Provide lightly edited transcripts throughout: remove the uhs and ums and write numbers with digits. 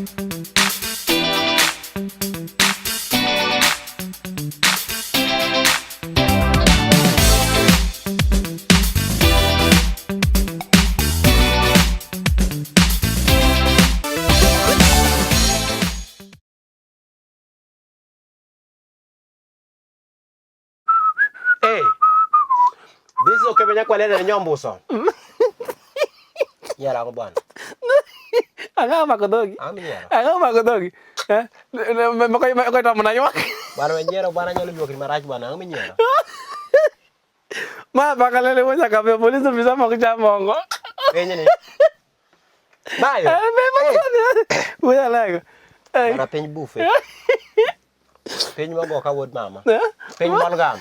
Hey, this is okay benya kwalele ne nyombuso. Yera ko bwana. Ang'o mako dhogi? Ang'o minyiero? Ang'o mako dhogi? Eh? Moko moko to mana ywak. Bwana wenyiero bwana nyalo juokni marach bwana. Ang'o minyiero? Ma bakalele mo nyaka be polisi ofisa mok chamongo. Penye ni. Bayo. Eh, be ma Wuya lego. Eh. Bwana piny bufe. Piny mogo ka wuod mama. Eh? Piny molgam.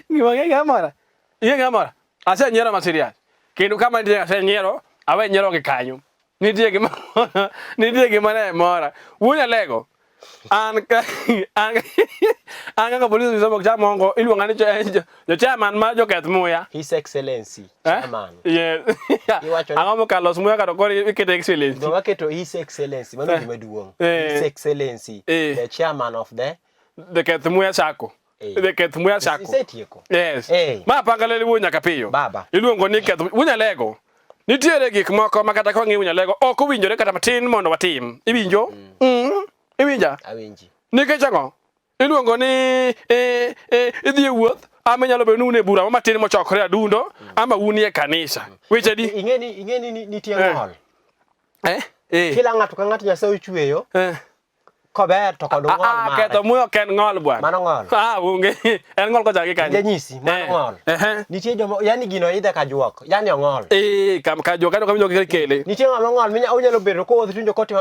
Gima ng'e gima mora. Ing'e gima mora. Asenyiero ma serious. Kendo kama nitie asenyiero, awe nyiero gi kanyo. Nitie gima nitie gima ne mora. Wuo Nyalego. An ka an an kaka police officer mok chamongo iluonga ni jo chairman mar joketh muya. His Excellency Eh? Chairman. Yes. Iwacho ni- Ang'o mokalo los muya kata koro ikete excellency. Gima keto His Excellency mano gima duong'. Eh. His Excellency Eh. the chairman of the The keth muya sako. Eh. The keth muya sako. Isetieko. Yes. Eh. Ma pangalele wuo nyaka piyo. Baba. Iluongo ni keth Wunyalego. Nitiere gik moko ma kata ka wang'iyo Wunyalego ok owinjore kata matin mondo watim. Iwinjo? Mm. Iwinja? Awinji. Nikech ang'o? Iluongo ni eh, eh, idhi e wuoth ama inyalo bedo ni un e bura moro matin mochokore adundo ama un e kanisa. Weche di? Ing'e ni ing'e ni ni- nitie Eh. ng'ol. Eh? Eh. Kila ng'ato ka ng'ato Nyasaye ochweyo Eh. kober to kod ng'ol Ah, mare. ketho muya ok en ng'ol bwana. Mano ng'ol. Ah, onge. En ng'ol kochak gi kanyo. Janyisi, mano Eh. ng'ol. Ehe. Nitie joma yani gino idhe ka juok, yani ong'ol. Eh, kam ka jo kanyo kama jo kele. Nitie ng'ama ong'ol minya onyalo bedo kowuotho tiwinjo kotimo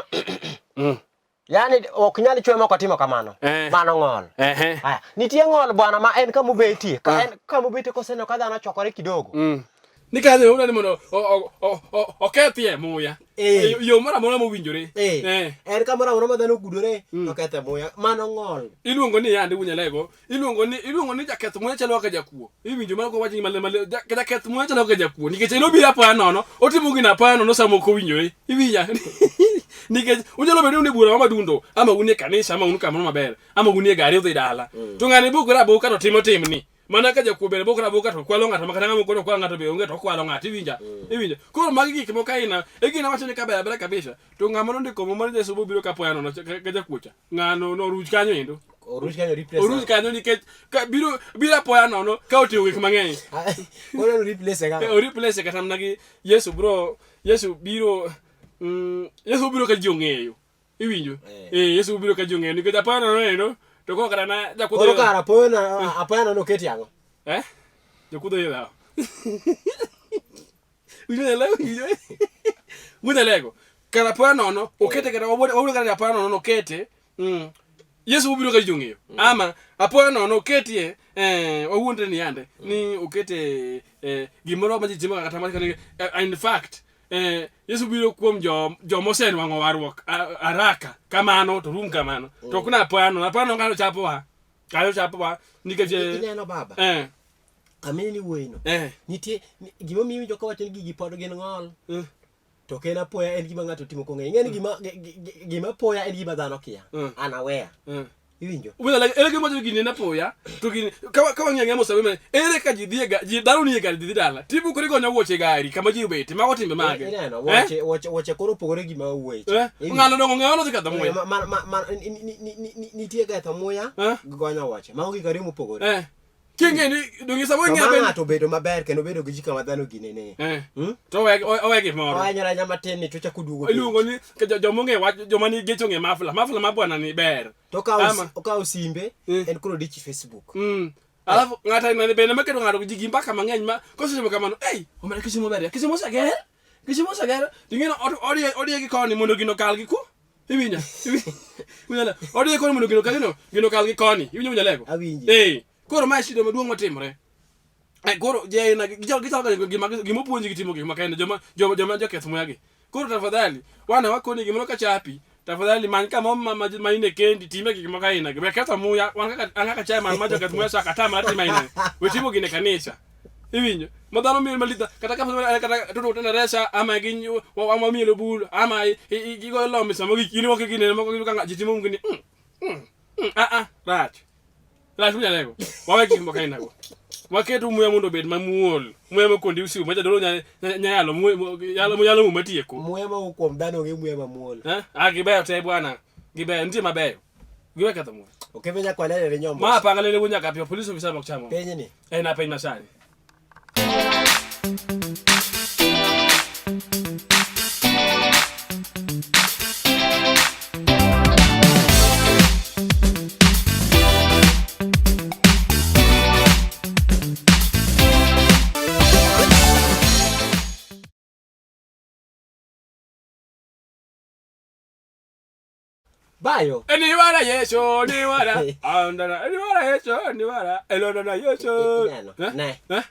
Yani ok nyal chwe mok otimo kamano. Eh. Mano ng'ol. Ehe. Aya, nitie ng'ol bwana ma en kama obetie. Ka en kama obetie koseneno ka dhano chokore kidogo. Ni kanyo udwa ni mondo okethie muya. Eh. Yo moro amora mowinjore. Eh. Eh. En kamoro amora ma dhano ogudore to kethe muya. Mano ng'ol. Iluongo ni yande Wunyalego, iluongo ni jaketh muya chalo kaka jakuo. Iwinjo mano kowacho gima male jaketh muya chalo kaka jakuo nikech en obiro apoya nono, otimo gino apoya nono sama ok owinjore. Iwinja? Nikech unyalo bedo ni un e bura ma madundo, ama un e kanisa, ama un kamoro maber, ama un e gari udhi dala. To ng'ani bukore aboka to timo timni. Mana ka jakuo bende bukore aboka to kwalo ng'ato ma kata ng'ama ok okwalo ng'ato be onge to okwalo ng'ato. Iwinja? Iwinja? Koro magi gik moko aina, e gina wacho ni kaber abera kabisa, to ng'ama nondiko muma ni Yesu bobiro ka apoya nono ka jakuo cha. Ng'ano noruch kanyo endo. Oruch kanyo replace. Oruch kanyo nikech ka biro biro apoya nono ka oting'o gik mang'eny. Koro en replace ka. O replace kata mana gi Yesu bro Yesu biro Yesu biro ka ji ong'eyo. Iwinjo? Eh. Eh, Yesu biro ka ji ong'eyo nikech apoya nono endo to koro kata na jakudho. Koro kar apoya na apoya nono oketi ang'o? Eh? Jakudho yie dhawo. Winjo nyalego, winjo. Winjo nyalego. Kar apoya nono, okete kata wawuoyo kata apoya nono okete. Yesu obiro ka ji ong'eyo. Ama apoya nono oketie wawuondre ni yande ni okete gimoro ma ji timo kata mana in fact Yesu biro kuom jo joma osenwang'o warruok haraka kamano to rum kamano. To ok na apoya nono, apoya nono kanyo chapowa. Kanyo chapowa nikech Ineno baba. Kamini ni wuoyino. Nitie gimomiyo iwinjo kawacho ni gigi pod gin ng'ol. To ok en apoya en gima ng'ato timo kong'eyo. Ing'e ni gima apoya en gima dhano kia. Unaware. Iwinjo? Wena like ere gima gini en apoya to gini ka wang'iyo ang'iya mos awema ere ka ji dhi e ji dhano nie gari dhi dala tibukori gonyo wuoche e gari kama ji obete mago timbe mage. Ineno wuoche wuoche wuoche koro opogore gi ma wuoche. Ng'ano dongo ng'eyo nodhi kadho muya. Nitie ketho muya gi gonyo wuoche. Mago gik ariyo mopogore. King'e ni donge samoro To ing'e ma ben ng'ato obedo maber kendo obedo gi ji kama dhano ginene. To owe gimoro. Ohenyore ahinya matin ni to ochako oduogo piny. Iluongo ni ka joma ong'e wach joma ni geche ong'e mafla. Mafla ma bwana ni ber. To Ama. okawo simbe en koro odich e Facebook. Alafu ng'ato aina ni bende maketo ng'ato ji gi mbaka mang'eny ma kosetimo kamano, ei, omera Kisumo ber ya. Kisumo oseger. Kisumo oseger. Ting'e ni odiye gi koni mondo gino okal gi ku. Iwinja? Iwinja? Odiye koni mondo gino okal gino okal gi koni. Iwinjo winjo lego? Awinji. Koro mae shida maduong' matimore. Koro jena gichalo ka gima gima opuonji gi timo gik makende joma joma joma joketh muya gi. Koro tafadhali wana wakoni gimoro ka chapi tafadhali many kama ma in e kendi time gik moko aina gi. We ketho muya wan kaka an kaka chairman mar joketh muya saka tamra timo aina. We timo gini e kanisa. Iwinjo? Ma dhano miel malich kata ka kata toto tena resa ama gi ama mielo bul ama gigoyo lombe sama gi in wake gineno moko giyudo ka ji timo gini ah ah rach. Rach munyalego. Wawe gik moko ainago. Waketo muya mondo obed mamuol. Muya ma conducive ma jadolo nyalo yalo yalo muma tieko. Muya ma kuom dhano onge muya mamuol. Eh? Ah gibeyo te bwana. Gibeyo nitie mabeyo. Giwe ketho muya. Okebe nyaka wanene nyombo. Ma panga lele wunyaka piyo police officer mok chamo. Piny ni. En a piny masani. Bayo. Eniwara Yesu, niwara. Andana, eniwara Yesu, niwara. Elonana Yesu. Ineno. Eh? Ne. Eh?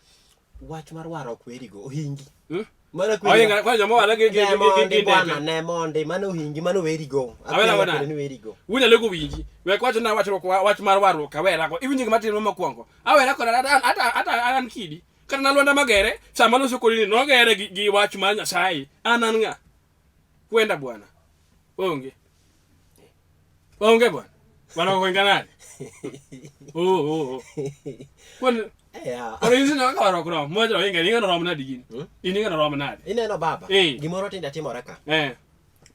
Wach mar warruok werigo ohingi. Hmm? Mana kweri. Ohinga kwa joma wala gi gi Ne gi gi mondi gi bwana, ne mondi, mano ohingi, mano werigo. Awera Akweri wana. akweri ni werigo. Wunya lego winji. Wek wacho na wach wach mar warruok awera ko. Iwinjo gima timre mokwongo. Awera koda ata ata an kidi. Kata na Lwanda Magere, sama loso kodi ni nogere gi, gi wach mar Nyasaye. An an ng'a? Kwenda bwana. Onge. Onge bwana. Bwana ohinga nade? Oh oh oh. Kwani Yeah. koro in sineno kaka warruok rom. Mwacho ohinga ni ng'ano rom nade gini? Hmm? In ing'ano rom nade? Ineno baba, Eh. gimoro tinde timore ka. Eh.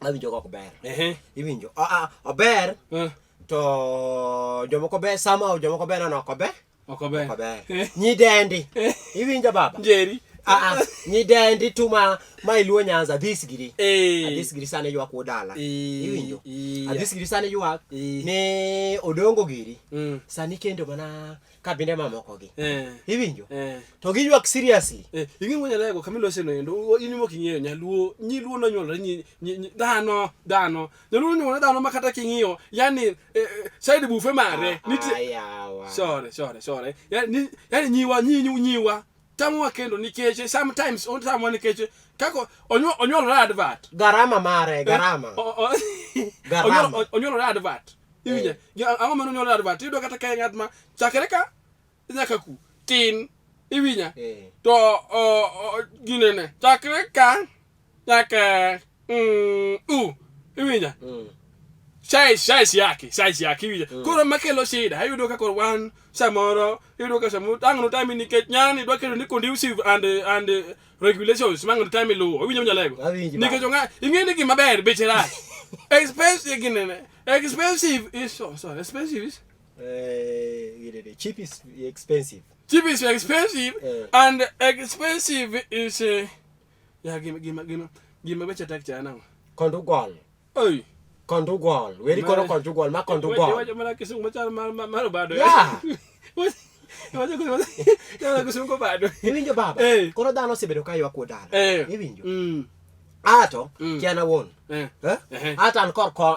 Awinjo ka ok ber. Ehe. Iwinjo. Ah, ah, ober Eh. to jomoko ber somehow jomoko ber nono ok ober. Ok ober. Ok ober. Eh. Nyidendi. Iwinjo baba? Njeri. Ah, ah, nyidendi tu ma ma iluo Nyanza adhis giri. Eh. Adhis giri sani ywak wuod dala. Eh, Iwinjo? eh. Adhis giri sani ywak Eh. ni Odongo giri. Mm. Sani kendo mana kabinde mamoko gi. Eh. Iwinjo? Eh. To giywak seriously. Eh, ing'e ng'we nyalego kama ilose no endo in mok ing'eyo nyaluo nyiluo nonyuolore nyi, nyi, nyi, dhano dhano nyaluo nonyuolore dhano ma kata king'iyo yani eh, eh, side bufe mare nitie Ayawa. sorry sorry sorry yani, yani nyiwa nyi nyiwa tamowa kendo nikech sometimes otamowa nikech kako onyuolore advert Garama mare, garama. Garama. Onyuolore advert iwinjo ang'o mane onyuolore advert iyudo kata ka en ng'at ma chakre ka nyaka ku tin iwinja Eh. to ginene chakre ka nyaka u iwinja size size yake size yake iwinja koro makelo shida iyudo ka koro wan samoro iyudo ka samoro ang' notami nikech nyani dwa keto ni conducive and and regulations ma ang' notami luwo iwinjo nyalego Awinji, nikech ong'a ing'e ni gima ber beche rach expensive ginene expensive is oh, sorry expensive is Eh, ginene, cheap is expensive. Cheap is expensive Eh. and expensive is ya gima gima gima gima beche tek cha nang'o Kondugol. oi Kondugol. Weri koro Mare- kondugol, ma kondugol. Iwacho mana kisungu machal mar mar mar obado. Yeah. Iwacho kisungu iwacho kisungu obado. Iwinjo baba? Eh. Koro dhano osebedo ka ywak wuod dala. Eh. Iwinjo? Mm. Ato, Mm. kia an awuon. Eh. Eh? Ehe. Ato an kor kon,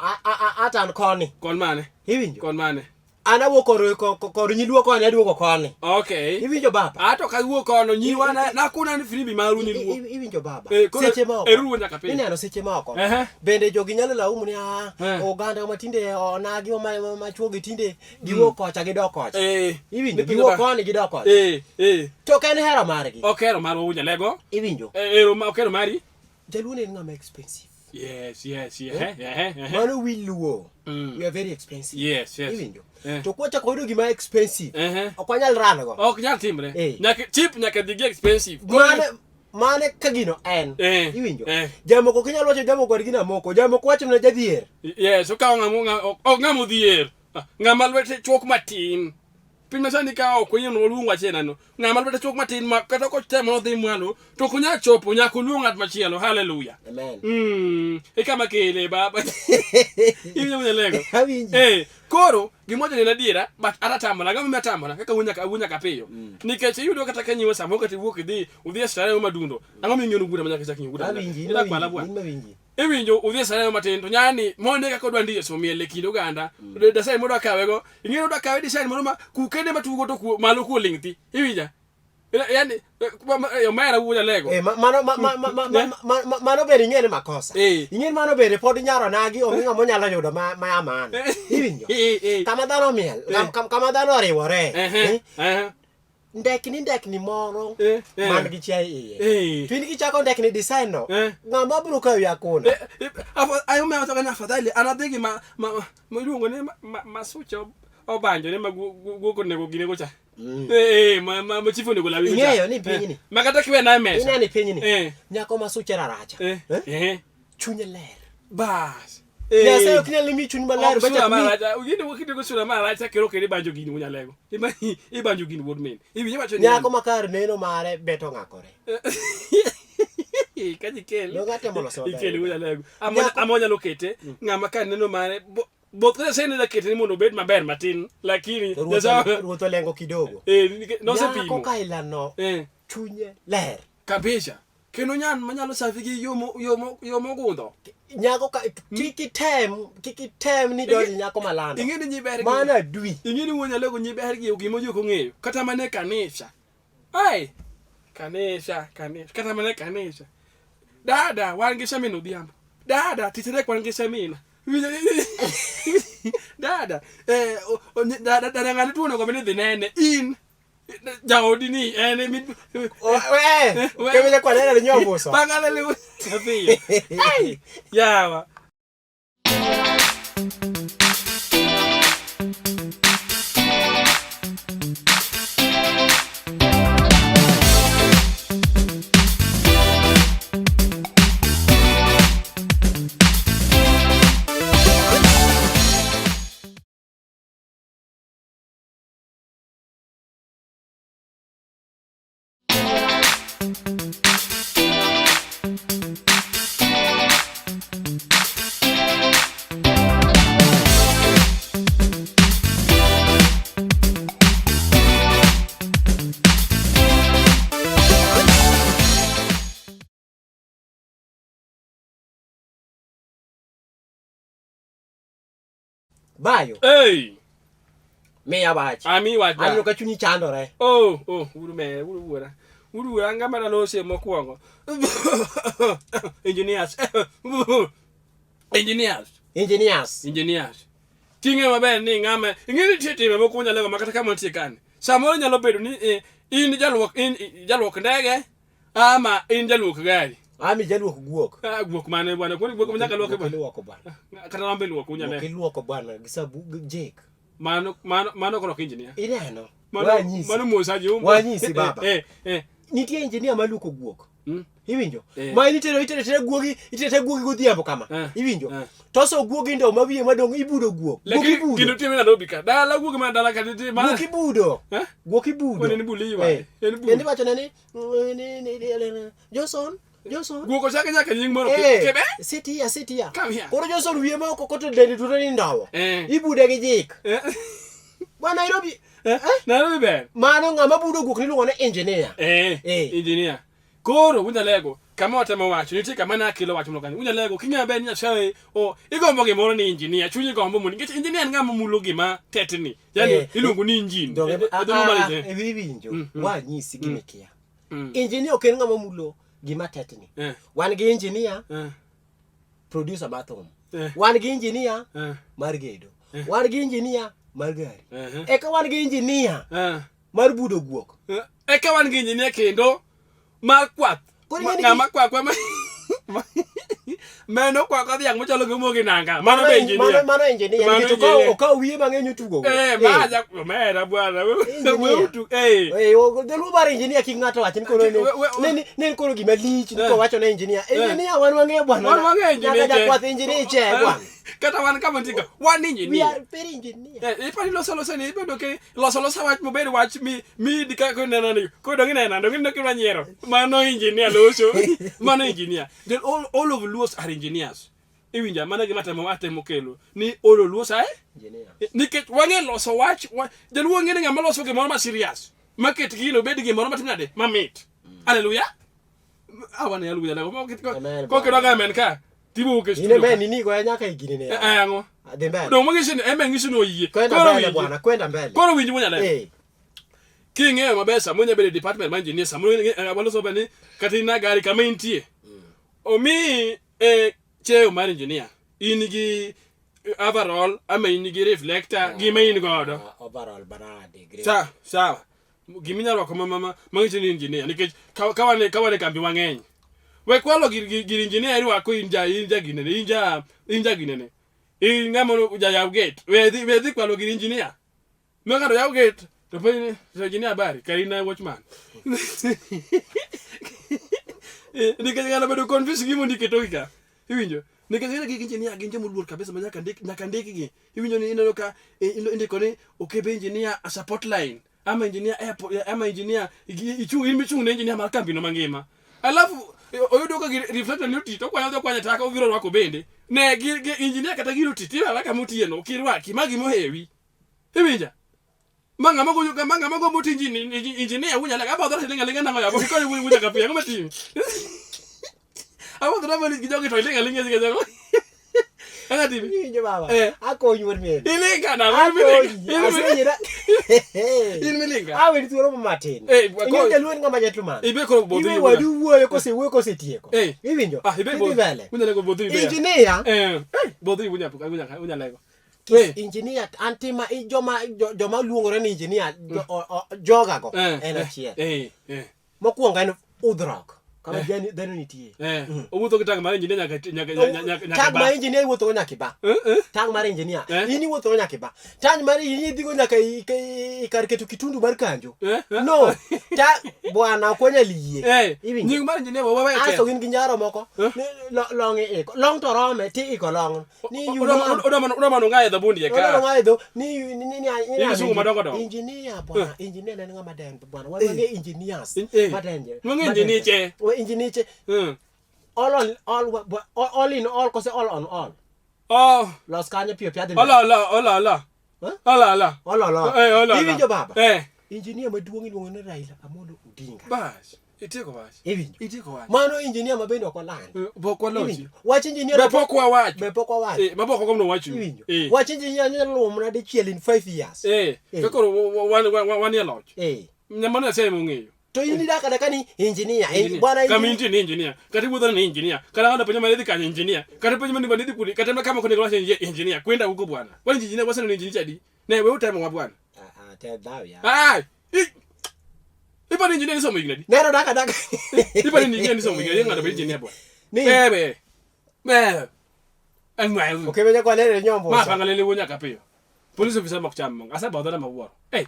ato an koni. Kon mane? Iwinjo? Kon mane? An awuok kor kor nyiluo koni aduogo koni. Okay. Iwinjo baba? Ato ka wuok kono nyiwa na nakuna ni firimbi maru nyiluo. Iwinjo baba? Eh, koro Seche moko. eruo nyaka piny. Ineno seche moko. Ehe. Bende jogi nyalo laumu ni ah, Eh. oganda ma tinde onagi ma ma chuogi tinde giwuok kocha gidok kocha. Eh. Iwinjo? Ni pinje Giwuok ba- koni gidok kocha. Eh, eh. To ok en hero margi. Ok hero marwa wunyalego. Iwinjo? Eh, ero ma ok hero mari. Jaluo ne en ng'ama expensive. Yes, yes, yes. Eh, eh, eh. Mano wi luo. Mm. We are very expensive. Yes, yes. Iwinjo? Eh. To kwachako wayudo gima expensive, Eh. ok wanyal run go. Ok nyal timre. Eh. Nyaka cheap nyaka dhi gi expensive. Mane mane ka gino en. Eh. Iwinjo? Eh. Jamoko kinyalo wacho jamoko kod gino moko. Jamoko wacho ne jadhier. Yes, okawo ng'ama ng'a- ok ng'ama odhier. Ah, Ng'ama lwete chuok matin. Piny masani ka ok onyal oluong wachena no. Ng'ama lwete chuok matin ma kata kotemo nodhi mwalo to ok onyal chopo nyaka oluong ng'at machielo. Hallelujah. Amen. E kama kele baba. Iwinjo wunyalego? Awinji. Eh, koro gimocho en adiera but ata tamora ang'o momiyo atamora kaka wunyaka wunyaka piyo. Nikech iyudo kata ka nyiwa samoro kata iwuok idhi udhi e starehe madundo. Ang'o miyo ing'iewo guda ma nyaka ichak ng'iewo guda? Awinji, in Ila kwala mawinji, bwana. in mawinji. Iwinjo udhi e starehe matin to nyani monde kaka odwa ndiyo so miel e kind oganda. Design modwa kawe go. Ing'eyo odwa kawe design moro ma kukende matugo to kuo malo kuo ling' thi. Iwinja? Yaani omera wuoda lego. Eh, mano ma, ma, ma, ma, ma, ma, ma, mano bende ing'e ni makosa. Eh. Ing'e ni mano bende pod nyaro nagi onge ng'ama onyalo yudo ma, ma ya maana. Iwinjo? Eh, eh. Kama dhano miel, Eh. kama dhano oriwore. Ehe, Eh? ehe. Ndekni ndekni moro Eh, eh. man gi chiaye iye. Eh. To in kichako ndekni design no, Eh. ng'ama biro kawi akuna. Eh, eh, ayo me wacho ni afadhali anadhi gi ma ma ma iluongo ni ma ma suche obanjore ma guok onego gine go cha. Eh, eh, ma ma ma chief onego lawi go cha. Ing'eyo ni pinyni. Eh, ma kata kiwe na e mesa. Ineno e pinyni. Eh. Nyako ma suche raracha. Eh. Eh? Eh. Chunye ler. Bas. Nyasaye ok nyal mi chuny maler Ok ba sura chak mi. marach. Gini wakinde go sura marach kero kendo ibanjo gini munyalego. Ibanjo gini wuod min. Iwinjo wacho ni. Nyako ma kar neno mare beto ng'akore. Kaji kel. Donge atemo loso maber. Ikele munyalego. Nyako- Ama onyalo kete ng'ama ka neno mare both Nyasaye ne kete ni mondo obed maber matin lakini To ruoth Nyasaye ruoth olengo kidogo. eh Nyako nosepimo. kaila no Eh chunye ler. kabisa. Kendo nyan manyalo safi gi yo mo- yo mo- yo mogundho. Nyako ka kik item kik item ni donjo nyako malando. Ing'e ni nyiber gi. Mano adui. Ing'e ni wuon Nyalego nyiber gi gima ji ok ong'eyo. Kata mana e kanisa. Ai! Kanisa, kanisa. Kata mana e kanisa. Dada, wan gi semina odhiambo. Dada, tich adek wan gi semina. Dada, eh, o- o- dada, dada ng'ane tuo onego bed ni dhi nene. In, jaodi ni en emi We, kemele kwa nene nyombuso. Bangale le piyo. Ai, yawa. Bayo, Hey! miya wach. Ami wach. Aneno ka chunyi chandore. Oh, oh, uru me, uru wuora. Uru wuora anga mana lose mokwongo. Engineers. Engineers. Engineers. Engineers. Ting'e maber ni ng'ama ing'e ni nitie timbe moko wanyalo go ma kata kama wantie kani. Samoro nyalo bedo ni eh, in jaluok in jaluok ndege ama in jaluok gari. Ami jaluok guok. Ah, guok mane bwana? Kwani guok nyaka luoke Guok bwana? iluoko bwana. Kata rombe iluoko Guok unyale. iluoko bwana gi sabu gi jik. Mano mano mano koro ok engineer. Ineno? Mano Wanyisi. mano mosaji umbo. Wanyisi baba. Eh eh. Nitie engineer maluoko guok. Iwinjo? Eh. Ma in itero itero itero guogi, itero itero guogi godhiambo kama. Eh. Iwinjo? Eh. Toso guogi ndo ma wiye madong' ibudo guok. Guok Lakini ibudo. gino time Nairobi ka. Dala guok ma dala ka nitie ma. Guok ibudo. Eh? Guok ibudo. Kwani en buliwa? Eh. En bul. Kendo iwacho ne ni ni Johnson, Johnson. Guok ochake nyaka nying moro. Eh, Kebe? sit here, sit here. Come here. Koro Johnson wiye ma oko koto dende duto ni ndowo. Eh. Ibude gi jik. Eh. Bwana Nairobi. Eh? Nairobi ber. Mano ng'ama budo guok niluongo ni engineer. Eh. Eh. Engineer. Koro unyalego kama watemo wacho nitie kama nakelo wach moro kanyo. Unyalego king'eyo maber ni Nyasaye o igombo gimoro ni engineer, chunyi gombo mondo nikech engineer en ng'ama mulo gima tetni. Yaani Eh. iluongo ni engine. Donge Eh, eh, dholuo mar engineer. iwinjo wanyisi gima ikia. Mm. Engineer ok en ng'ama mulo gima tetni. Eh. Wan gi engineer Eh. producer mar thum. Eh. Wan gi engineer Eh. mar gedo. Wan gi engineer mar gari. Eh. Eka wan gi engineer Eh. mar budo guok. Eh, Eka wan gi engineer kendo mar kwath. Koro Ma- ing'e ni Ng'ama kwakwa ma meno kwakwa dhiang' machalo gi omogi nanga. Mano be Mano engineer. mano engineer Mano nikech engineer. okawo wiye mang'eny otugo go. Eh, ma ja omera bwana. Engineer. We utu. Eh. Eh, dholuo mar engineer kik ng'ato wach ni koro ne We- we- ne ni- ne en koro gima lich ni Eh. kowacho ne engineer. Engineer wan wang'eyo bwana. Wan wang'eyo engineer. Nyaka jakwath engineer che bwana. Kata wan kama nitie ka, wan We engineer. are very engineer. Eh, ipani loso loso ni ibedo ke loso loso wach mobed wach mi mi di ka ko neno ni ko dong ineno dong ineno kidwa nyiero mano engineer loso mano engineer then all of Luos are engineers iwinja mano gima atemo atemo kelo ni all of Luos are Engineer. nikech wang'e loso wach wa, jaluo ng'e ni ng'ama loso gimoro ma serious maket gino obed gimoro matim nade mamit haleluya awane haleluya Amen, kokidwa ga amen ka tibuok e In studio ka. amen ni go nyaka e gini ne. Eh, eh, ang'o Dhi mbele. dong manyiso ni amen nyiso ni oyie Kwenda Koro mbele winji. bwana, kwenda mbele. koro winji munyalego Eh. king'eyo maber samoro inya bedo e department mar engineer samoro waloso maber ni kata in na gari kama intie omiyi e cheo mar engineer in gi overall ama in gi reflector gima in godo Overall banade. sawa sawa. Gima inyalo rwako ma ma ma manyiso ni engineer nikech ka ka wan e ka wan e kambi mang'eny. We kwalo gir gir, gir engineer irwako in ja in ja ginene in ja in ja ginene. In ng'ama ja yaw gate. We dhi we dhi kwalo gir engineer. Ma ng'ato yaw gate to penj ni to engineer habari kari na watchman. Eh, nikech ng'ano bedo confused gi gima ondiko e toki ka. Iwinjo? Nikech ng'e ni gik engineer gin joma oluor kabisa ma nyaka ndik nyaka ndikgi. Iwinjo ni ineno ka eh, indiko ni okebe engineer a support line ama engineer airport ama engineer ichung' in michung' ne engineer mar kambino mangima. Alafu oyudo ka reflector ni oti to okwanyo dhi okwanya taka obiro rwako bende. Ne gi, gi engineer kata gino oti tiyo arwaka motiyeno ok irwaki ma gima ohewi. Iwinja? Ma ng'ama goyo ma ng'ama go moti engineer wunya lega abodhora tiling' aling'a nang'o yabo kikoyo wunya wunya kapiyo ang'o matimi? Abodhora malich gi jogi to iling' aling'a gi jogo. Ang'o timi? Iwinjo baba? Eh. Akonyi wuod min. Ilinga nang'o? In milinga. Akonyi. In milinga. Asenyira. In milinga. Aweni thuolo mo matin. Eh, Ing'e jaluo en ng'ama gentleman. Ibe koro bodhi. Iwe wadu wuoyo kosewuoyo kosetieko. Eh. Iwinjo? Ah, ibe Tidhi bodhi. mbele. Unyalo go bodhi ibe. Engineer. Eh. Bodhi unya unya unya lego. Kis Eh. engineer an tima i- joma joma luongore ni engineer jogago Eh. en achiel. Eh. Eh. Mokwongo en udhrok kama dhano dhano nitie. Eh. Owuotho gi tag mar engineer nyaka nyaka nyaka nyaka Tag ba. mar engineer iwuothogo nyaka iba. Eh eh. Tag mar engineer Eh. in iwuothogo nyaka iba. Tag mar in idhigo nyaka i kar keto kitundu mar kanjo. Eh. eh. No, ta bwana ok wanyal yie. Eh. Iwinjo? Nying mar engineer wa wa Asto gin gi njaro moko. Eh. Ni long iiko. Long to rome ti iko long. Ni you know. Odwa ng'aye dho bundi e Odwa ka. ng'aye dho ni ni ni ni Ni kisungu madongo dongo. Engineer bwana, engineer en ng'ama den bwana. Wan wang'e engineers. Eh. Madenje. Wang'e engineer. We engineer. Mm. All on all all in all kose all on all. Oh. Los kanyo piyo piyo adhi mbele. Ola ola ola ola. Huh? Ola ola. Ola ola. Eh ola ola. Iwinjo baba? Eh. Engineer maduong' iluongo ni Raila Amolo Odinga. Bas. Itieko wach. Iwinjo? Itieko wach. Mano engineer ma bende ok oland. Eh, Pok walochi. Iwinjo? Wach engineer Be pok wawacho. Be pok wawacho. Eh, ma pok wagomno wacho. Iwinjo? Eh. Wach engineer nyalo luwo mana dichiel in 5 years. Eh. Eh. Ka koro wan e loch. Eh. Mano Nyasaye mong'eyo. To in idak adaka ni engineer. Engineer. Bwana Kama engineer. intie ni engineer. Kata iwuotho ni engineer. Kata ng'ado penjo ma idhi kanyo engineer. Kata penjo ma idhi kudi. Kata kama kone wacho engineer. Kwenda huko bwana. Kwani engineer waseno ni engineer chadi. Ne we utemo wa bwana. Ah, ah, te dhaw ya. Ai. Ipa ni engineer ni somo higni adi? Neno daka daka. Ipa ni engineer ni somo higni adi ng'ado bed engineer bwana. Ni. Bebe. Bebe. Ang'we. Okay, beja kwa lere nyombo. Ma pangalele wuo nyaka piyo. Police officer mok cham mong. Asebodhona mawuoro. Hey.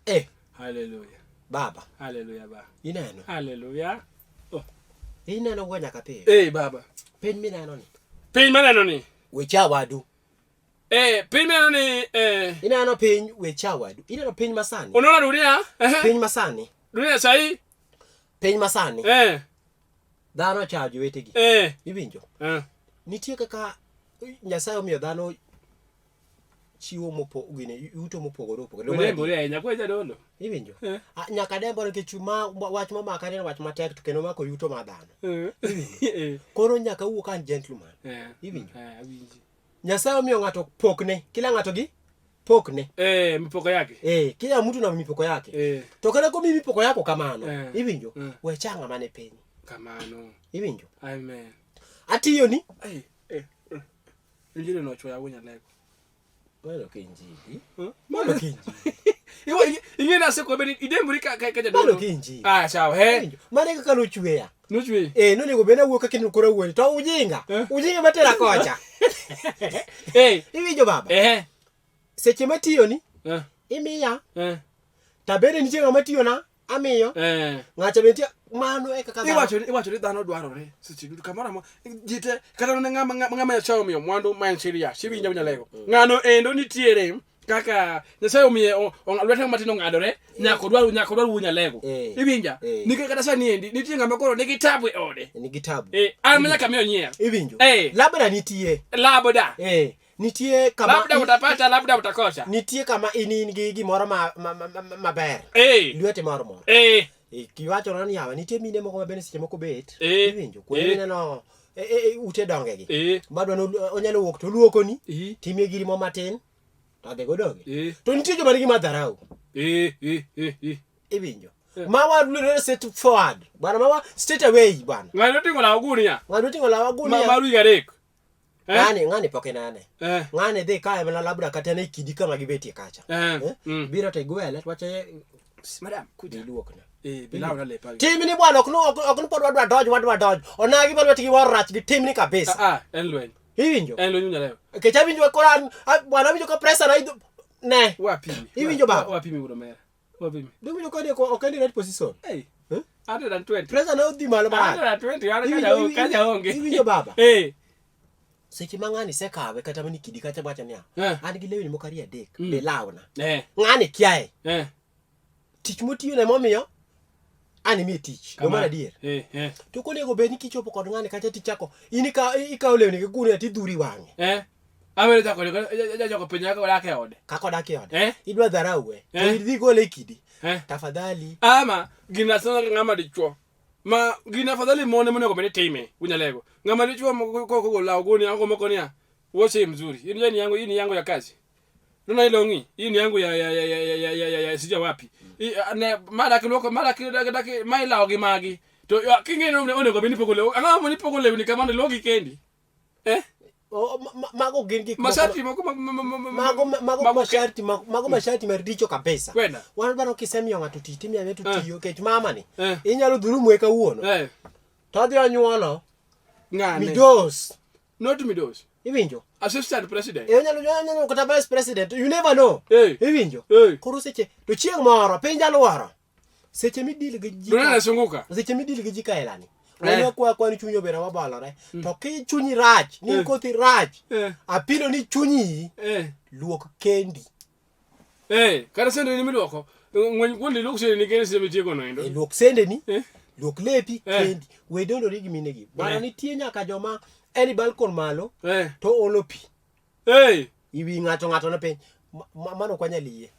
Eh, Hallelujah. baba, Hallelujah ba. ineno. Hallelujah. Oh. Ineno go nyaka piyo. Eh baba. Piny mineno ni. Piny maneno ni. Wecha wadu. Eh, piny maneno ni eh Ineno piny wecha wadu. Ineno piny masani. unaona dunia? Eh. Piny masani. Dunia sahi? Piny masani. Eh. Dhano ochayo jowetegi. Eh. Iwinjo? Eh. Nitie kaka Nyasaye omiyo dhano chiwo mopo gine yuto mopogore opogore. Odembore ahinya kwa jadolo. Iwinjo? Eh. Ah, Nyaka dembore nikech ma wach momaka en wach matek to kendo omako yuto mar dhano. Eh. Eh. Koro nyaka wuo ka an gentleman. Eh. Iwinjo? Eh, awinji. Nyasaye omiyo ng'ato pokne, kila ng'ato gi pokne. Eh, mipoko yake. Eh, kila mtu na mipoko yake. Eh, To kata komiyi mipoko yako kamano, Eh. iwinjo? Eh. We cha ng'ama ni piny. kamano. Iwinjo? Amen. Atiyoni. Eh, eh. eh. Injili nochwoya wuon Nyalego. Mano ok injili. Huh? Mano ok injili. Iwa ing'e ni asekwabe ni idembori ka ka ka jadolo. Mano ok injili. Ah, sawa. He. Iwinjo? Mano e kaka nochweya. Nochweyi. Eh, nonego bed ni awuok kaka in koro awuoyo. To ujinga. Eh. Ujinga matera kocha. Eh. Iwinjo baba? Eh. Seche matiyoni, Eh. imiya, Eh. to bende nitie ng'ama tiyona, amiyo. Eh. Ng'acha be nitie, mano e kaka dhano- Iwacho ni iwacho ni dhano dwarore seche duto kamoro amora ji te kata ne ng'ama ng'ama Nyasaye omiyo mwandu ma en serious iwinjo Nyalego. Ng'ano endo nitiere kaka Nyasaye omiye lwete matin ong'adore nyaka odwar nyaka odwar wuo Nyalego. Eh. Iwinja? Eh. Nikech kata sani endi nitie ng'ama koro nigi tabu e ode. Nigi tabu. Eh, an ma nyaka miyo nyier. Iwinjo? Eh. Labda nitie. Labda. Eh, nitie kama Labda utapata, labda utakosa. nitie kama in in gi gimoro ma, ma, ma, ma, maber. Eh. Lwete moro moro. Eh. Eh, Kiwacho ni yawa nitie mine moko ma bende seche moko bet. Eh. Iwinjo? Kuonde Eh. mineno e, e, e, ute dongegi Eh. madwa ni onyalo wuok to luokoni Eh. timie giri mo matin to odhi godogi Eh. to nitie joma nigi madharau Eh, eh, eh, eh. iwinjo ma wa straight forward bwana ma wa straight away bwana Ng'ani oting'o law gunia. ng'ato oting'o law Ma gunia mar wig adek. Eh? ng'ani ng'ani pok inene Eh. ng'ani dhi kae mana labda kata ne kidi kama gibetie kacha Eh. Eh? Mm. biro to igwele to wacho "Eh, Madam, kuja. iluokna Eh, bilao na lepa. timni bwana ok ok ni pod wadwa dodge wadwa dodge onagi ma lwetgi moro rach gi timni kabisa Ah, ah, en lweny. iwinjo En lweny unyalewo. nikech awinjo koro an bwana awinjo ka pressure na idho ne Wapimi. Iwinjo baba? Wapimi wuod omera. Wapimi. Iwinjo ka ok en right position Hey. Eh? 120. pressure na odhi malo marach 120 an Iwinjo- kaja iwinjo- kaja onge. iwinjo baba? Eh. seche ma ng'ani sekawe kata mana kidi kacha wacho niya Eh. an gi lewni moko ariyo adek be lawna Eh. ng'ani kiaye Eh. tich motiyo ne momiyo an imiye tich Kama. mar adier Eh, eh. to konego bed ni kichopo kod ng'ani kacha tichako in ikawo lewni gi gunia tidhuri wang'e Eh. Awere chako chako penjo kaka odak e ode. kaka odak e ode Eh? idwa dharau e to Eh? idhi gole e kidi Eh. tafadhali Ama gina sana ng'ama dichuo. Ma gina afadhali mon ema onego bed ni time unyalego. Ng'ama dichuo moko koko law gunia oko moko niya. Woche mzuri. Hii ni yangu, hii ni yangu ya kazi. Nuna hii longi, hii ni yangu ya ya ya ya ya ya ya, ya, ya sija wapi. Hii, ne mara kiloko mara kidaki mai law gi magi. To ya, king'e ni onego bed ni pogo lewni. Ang'o ma nipogo lewni kamano iluogi kendi? Eh? O, mago gin gik moko Masharti moko ma- ma- ma- ma- ma- mago mago mago- masharti mago masharti maricho kabisa Kwenda. wan bano kisemiyo ng'ato tich timiyo ng'ato Eh. tiyo kech mama ni Eh. inyalo dhurumwe kawuono Eh. to odhi onyuolo Ng'ane. midos Not midos. iwinjo Assistant president. E, onyalo onyalo kata vice president you never know Eh. iwinjo Eh. koro seche to chieng' moro piny jaluoro seche midil gi ji Dunia ka- inazunguka. seche midil gi ji kaelani Eh. wan wakwa kwan chunyi obedo mabolore to ki chunyi rach ni Eh. kothi rach Eh. apilo ni chunyi Eh. luok kendi Eh, kata sende ni miluoko. Ng'weny kuonde luok sende ni kende seche mitieko no endo. E, luok sendeni Eh. luok lepi Eh. kendi we dondori gi minegi bwana Eh. nitie nyaka joma en i balkon malo Eh. to olo pi Eh. iwi ng'ato ng'ato ne piny mano ok wanyal yie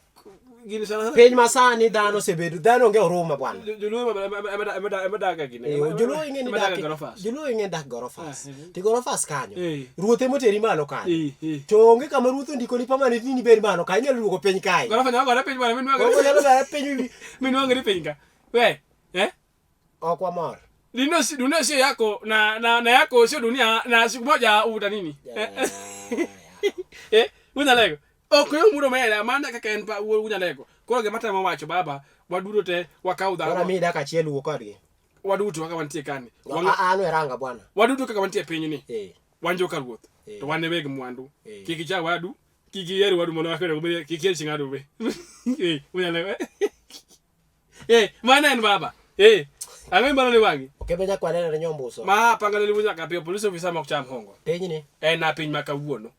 Gini sana sana. piny masani dhano osebedo dhano onge huruma bwana Joluo ema dak gini. Eh, joluo ing'e ni Ema dak dak e gorofas. joluo ing'e ni dak gorofas Eh, to gorofas kanyo Eh. ruoth ema oteri malo kanyo Eh, eh. to onge kama ruoth ondiko ni permanent ni nibed malo kanyo inyalo duogo piny kae Gorofa nyalo gore piny bwana minwang'o. Gorofa nyalo gore piny Minwang'o ni piny ka. We. Eh? ok wamor Dunia si dunia sio yako na na na yako sio dunia na siku moja uta nini? Eh, eh, unyalego. Ok yo muro mera mana kaka en pa unyalego. Koro gima temo wacho baba, waduto te wakaw koro dhano. amiyi dakika achiel wuo kodgi Waduto kaka wantie kani. An we ranga bwana Waduto kaka wantie e pinyni. eh Wan joka ruoth. Eh. To wan e weg mwandu. Eh. Kik icha wadu, kik iher wadu mondo wakwede be kik iher chi ng'ato be. Eh, unyalego. Eh, mano en baba. Eh, ang'o mano ni wang'i? okebe nyakwale ne nyombuso Ma pangale liwu nyaka piyo police officer mok cham hongo. pinyni En na piny ma kawuono.